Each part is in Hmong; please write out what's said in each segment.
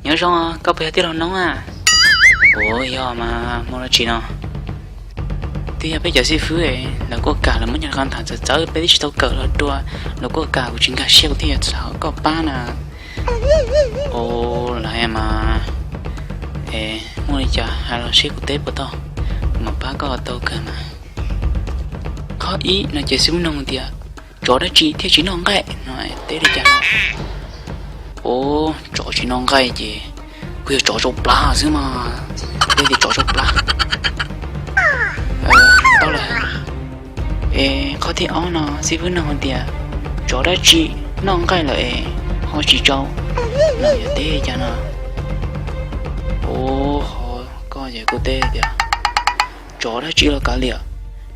Nyob zoo, koj puas yog tij laug Noob a? Kuv yog mas, muaj dab tsi no? Twb yog peb cov xib fwb lawv kuaj kam, lawv muab cov qhov tham txawv txawv peb twb tsis tau kawm los dua, lawv kuaj kam kuv tsis nkag siab kuv thiaj yuav xav koj pab na. Ua li mas, muaj li cas hais los seb kuv teb puas tau, kuv mam pab koj tau kawg mas. Qhov ib no ces xib fwb nug tias, tsov dab tsi thiaj tsis noj nqaij no, teb li cas no? Ua, tsov tsis noj nqaij ces kuj yog tsov tsau plab xwb mas, teb tias tsov tsau plab. Tau lawm. Es qhov thib ob no xib fwb nug tias, tsov dab tsi noj nqaij lawm es ho tsis tsau no, yuav teb li cas no? Ua, qhov koj ces kuj teb tias, tsov dab tsi los kav liam,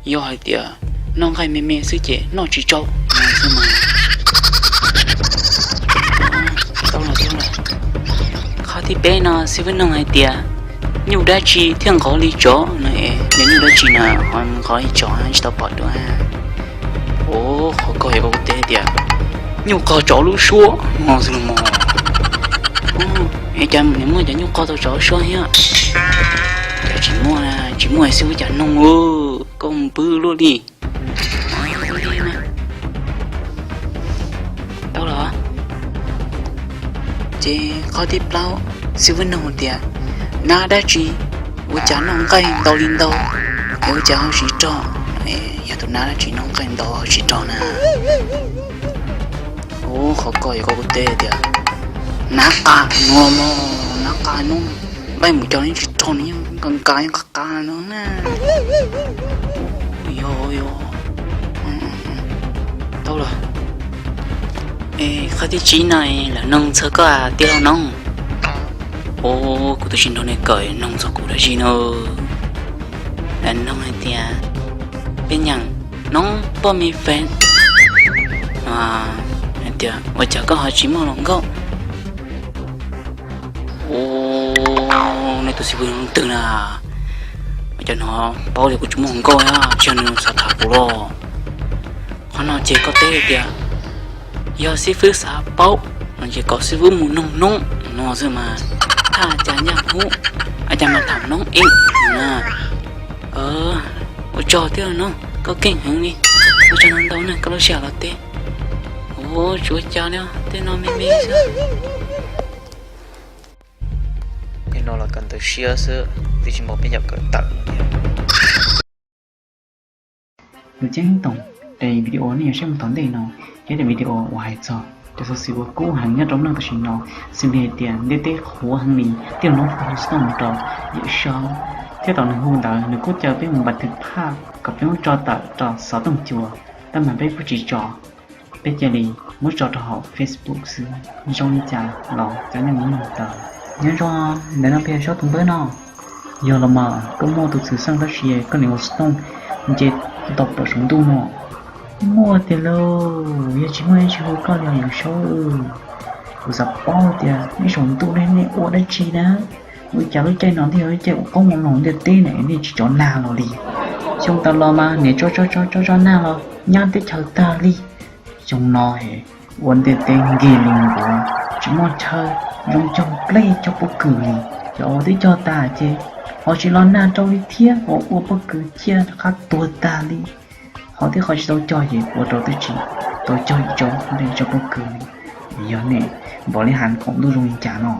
yog hais tias noj nqaij me me xwb ces noj tsis tsau no xwb mas. Tau lawm, tau lawm. Qhov thib peb no xib fwb nug hais tias, nyuj dab tsi thiaj nqov li tsov no es, yog nyuj dab tsi no ho nqov li tsov tsis tau pom dua? Ua, qhov koj yuav kuj teb tias, nyuj qog tsov lub suab no xwb los mas. Es cas nws muaj cov nyuj qog tau tsov lub suab thiab? Cas tsis muaj, tsis muaj xib fwb cas nug, koj mus pw luaj li. Tau los. Ces qhov thib plaub, xib fwb nug tias, nab dab tsi ua cas noj nqaij ntau li ntau, es ua cas ho tsis rog? Yog tus nab dab tsi noj nqaij ntau ho tsis rog na? Ua, qhov koj yuav kuj teb tias, nab qa no los mas, nab qa no, nqaij mus cog yeej tsis rog, nws yeej nka nka yeej qab qab no na. Yog, yog. Tau lawm. Es qhov thib tsib no lawv nug txog koj tij laug Noob. Ua, kuv twb tsis nrog nej kawm, nug txog kuv dab tsi no? Lawv nug hais tias, peb nyeem Noob poj me fev hais tias, ua cas koj ho tsis muaj hluas nkauj? Ua, nej tus xib fwb twg na, ua cas nws paub tias kuv tsis muaj hluas nkauj, tsis yog nws xav tham kuv los? Qhov no ces koj teb tias, yog xib fwb xav paub no ces kom xib fwb mus nug Noob no xwb mas, thaj cas nyaj hub, ua cas mas tham Noob ib na. Ua tsaug tij laug Noob, koj keej heev li. Ua tsaug ntau ntau na koj lub sij hawm los teb. Ua, tsuav cas li, tej no me me xwb. Tej no los kawm ntawv siab xwb, twb tsis npaum peb cov kawm tawm no. Lus ceeb toom, daim video nej yuav saib mus tom ntej no yog daim video uas hais txog cov xov xwm uas kub heev nyob rau lub neej tam sim no, xws li hais tias ntiaj teb qhuav heev li, tij laug Noob hu xov tooj mus rau Yawm Saub, thiab thaum nws hu ntawd nws kuj caw peb mus npav thwm phaj kom peb muab tso tawm rau xov tooj cua, tab mas peb kuj tsis tso. Peb cia li muab tso rau hauv Facebook xwb, zoo li cas los cov neeg mus mloog tau. Nyob zoo, ntawm no peb yog Saub tus npawb no. Yog los mas koj muaj tus xwm txheej tab sis koj niam ua xov tooj nce tau pom saum ntuj no? Muaj tiag lauj, yog tsis muaj nej tsis hu koj li os yawm Saub. Kuv xav paub tias nej saum ntuj ne nej ua dab tsi na? Ua cas lub caij no thiaj yog lub caij uas qoob loo ntiaj teb na nej tsis tso nag los li? Xyoo tas los mas niam tso tso tso tso nag los nyab teb chaws tag li. Xyoo no es ua ntiaj teb nkig li nkuav, tsis muaj chaw zoo cog nplej cog pob kws li. Cov uas twb cog tas ces ho tsis los nag rau li thiab, ho ua pob kws ciaj rov qab tuag tag li. Ho twb ho tsis tau cog ces ua rau twb tsis tau cog ib tsob nplej tsob pob kws li. Yog nej npaum li has qaum ntuj zoo li cas no?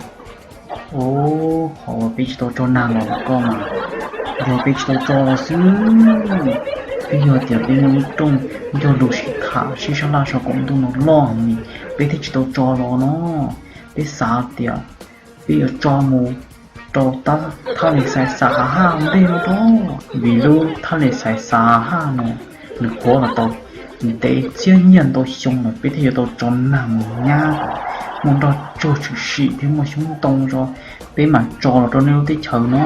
Ub, qhov uas peb tsis tau tso nag los koj mas yog peb tsis tau tso los xwb. Twb yog tias peb muaj lub rooj ncauj lus sib tham sib sab laj saum qaum ntuj no loj heev li, peb thiaj tsis tau tso los no. Peb xav tias peb yuav tso mus rau thaj li xais xav hav haj ntej no rau, vim lub thaj li xais xav hav haj no nws qhuav los tau ntev txhiab nyiaj ntau xyoo lawm, peb thiaj yuav tau tso nag mus nyab kom muaj nroj tsuag tshwm sim thiab muaj xyoob ntoo tso, peb mam tso los rau nej lub teb chaws no.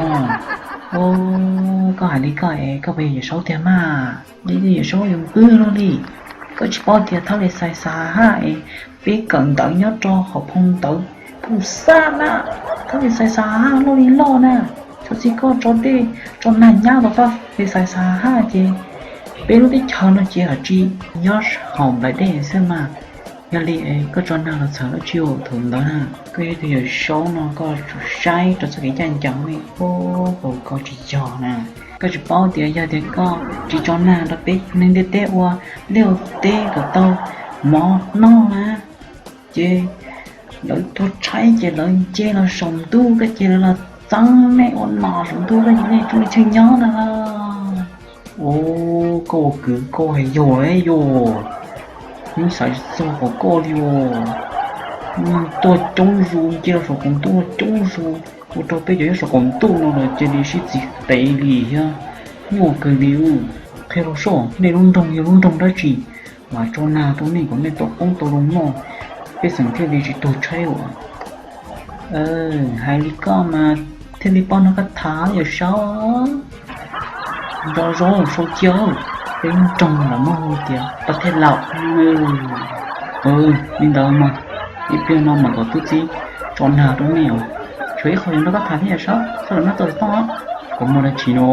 Ub, koj hais li koj es koj puas yog Yawm Saub tiag mas? Yog Yawm Saub yuav npwg luaj li. Koj tsis paub tias thaj li xais xav hav haj es peb kawm ntawv nyob rau hauv phoo ntawv pum xaj na, thaj li xais xav hav haj loj li loj na. Txhob txij koj tso tej tso nag nyab rau thaj li xais xav hav haj ces peb lub teb chaws no ces haj tsis nyob hauv nplaim dej xwb mas. Yog li koj tso nag los txhawm dab tsi ua thaum ntawd na? Koj yog tus yawm saub no koj tsum saib rau txoj kev ncaj ncees ne, ub, koj tsis yog na. Koj tsis paub tias yog tias koj tsis tso nag rau peb neeg ntiaj teb ua liaj ua teb kom tau mov noj na, ces lawv tuag tshaib ces lawv nce los saum ntuj, koj cia li los txeeb nej ua nom saum ntuj, koj cia li tsoo li tshee nyob na. Ub, koj ua kwv koj hais yog yuav, yeej xav tsis txog qhov koj li os. Neeg tuag coob zus, nce los saum qaum ntuj coob zus, ua rau peb cov nyob saum qaum ntuj no los cia li sib txis tev li thiab. Nyuaj kawg li. Qhia rau soj, nej lub nroog yog lub nroog dab tsi mas tso nag rau nej kom nej tau qoob tau loo noj, pej xeem thiaj li tsis tuag tshaib ua. Hais li koj mas thiaj li paub nrog koj tham yawm saub. Nco zoo sau cia, peb lub nroog los muab hu tias pab thej laum. Li ntawd mas ib pliag no mam kom tub txib tso nag rau nej os. Tshuav ib qho yuav nrog koj tham thiab yawm saub, koj los noj tau xov tooj. Kuv muaj dab tsi no?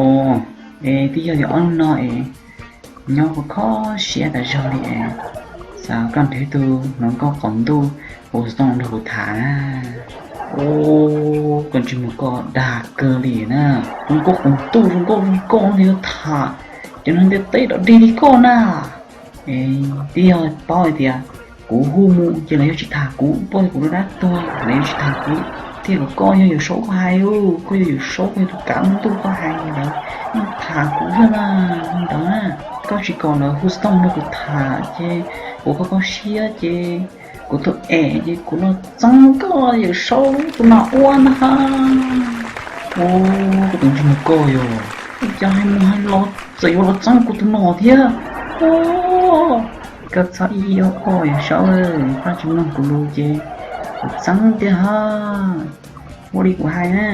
Es twb yog tias ob hnub no es nyob kho kho siab tas zog li es xav kom nrhiav tus hluas nkauj qaum ntuj hu xov tooj nrog kuv tham na. Ub, koj ntsej muag koj dag kawg li na. Hluas nkauj qaum ntuj, hluas nkauj zoo nkauj no yuav tham, cov neeg ntiaj teb dog dig li koj na. Es twb yog paub hais tias kuv hu mus ces lawv yuav tsis tham kuv, paub tias kuv rau dab tuag lawv yuav tsis tham kuv. Thiab kom koj yog yawm saub koj hais, koj yog yawm saub, koj yog tus kav lub ntuj koj hais, lawv yeej tham kuv thiab na. Li ntawd na, koj tsis kom lawv hu xov tooj nrog kuv tham ces kuv kho kho siab ces kuv tus em ces kuv los txeeb koj yawm saub tus no ua na. Ub, koj tus ntsej muag koj yog, ua cas hais mus hais los txawm yuav los txeeb kuv tus no thiab. Koj txhob ib ib ob ob yawm saub, koj tsis mloog kuv lus ces kuv txeeb tiag ha. Ua li kuv hais na.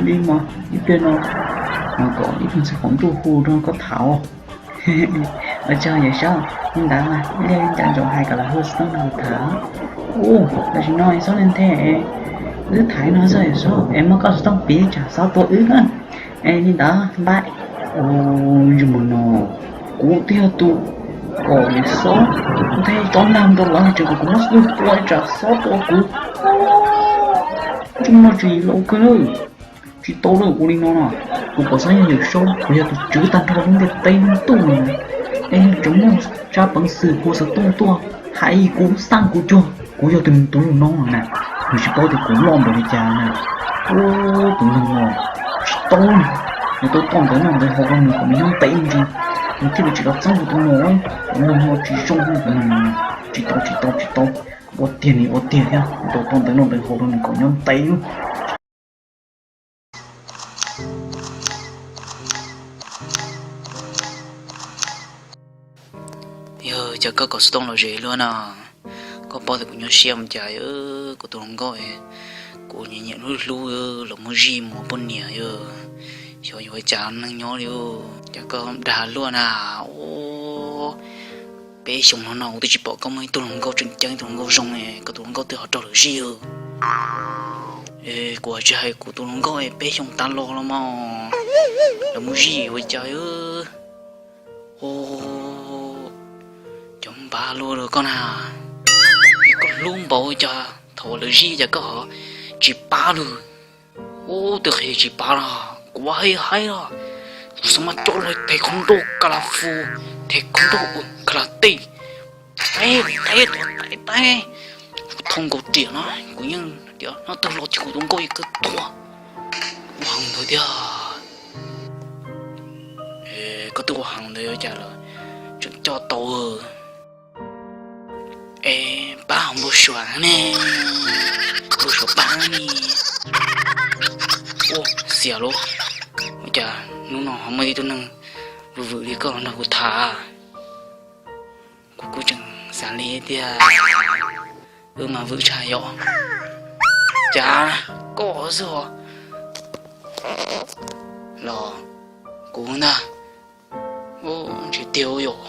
Li mas ib pliag no mas kom ib tug ntxhais qaum ntuj hu rau koj tham os. Ua tsaug yawm saub, li ntawd mas ib pliag nco ntsoov hais kom lawv hu xov tooj nrog kuv tham. Ub, tam sim no txhob nthe, wb tham no xwb yawm saub, es muab koj xov tooj piv tsam xob tua wb na. Es li ntawd npab. Ub, ntsej muag no, kuv twb yog tus kom yawm saub nthe tsob nag rau lawv tseem kom kuv muab xov tooj tua tsam xob tua kuv. Ntsej muag tsis los kawg na. Tsis tau lawm, ua li no na, kuv pom xob yog yawm saub, kuv yog tus tswv tag nrho lub ntiaj teb lub ntuj no na. Es nws tseem muaj tsab peev xwm hu xov tooj tuaj hais kuv, xaj kuv cuag kuv yog tus, tus lus no na. Nws tsis paub tias kuv loj npaum li cas na. Ub, tus neeg no tsis tau, nws tau toj ntawv noj ntawv haus rau nws kom nws nyob ntev ntsis, nws thiaj li tsis los txeeb kuv tus no. Tus neeg no tsis zoo, tus neeg no tsis tau, tsis tau, tsis tau. Ua tiag li ua tiag thiab, tau toj ntawv noj ntawv haus rau nws kom nyob ntev. Yog cas koj kom xov tooj los ze luaj na? Koj paub tias kuv nyuaj siab mus cas, kuv tus hluas nkauj, kuv nyiam nyiam hlub hlub, los muaj zij mus poj niam, xyov yuav ua cas neej nyob li. Cas koj dag luaj na? Ub, peb xyoo no no kuv twb tsis pom koj muaj ib tug hluas nkauj tseem ceeb, tus hluas nkauj zoo, koj tus hluas nkauj twb ho raug lwm zij. Kuv tsis hais kuv tus hluas nkauj, peb xyoo tas los los mas lawv muaj zij ua cas. Ub, cov npab luaj koj na, koj hlub npaum cas thaum lawv zij cas koj ho tsis pab lawm. Ub, twb qhia tsis pab los kuv haib haib los, kuv xav mas coj los them qhov nrauj ka la fu, them qhov nrauj ka la tej, taib taib tuav taib taib, kuv thau nkaus riam no kuv yeej tias noj tag los ces kuv tus nkauj yeej kawg tuag. Kuv heev ntawd tiag. Koj twb ua heev ntawd ua cas lawv tseem coj tau? Es pab npau suav ne, npau suav pab ne. Ua xiam lauj, ua cas hnub no ho muaj ib tug neeg vwm vwm li koj los nrog kuv tham? Kuv kuj tseem xav li tiag, wb mas vwm tshaj yom. Cas koj xwb os? Los kuv ntag. Tsis tiag yom.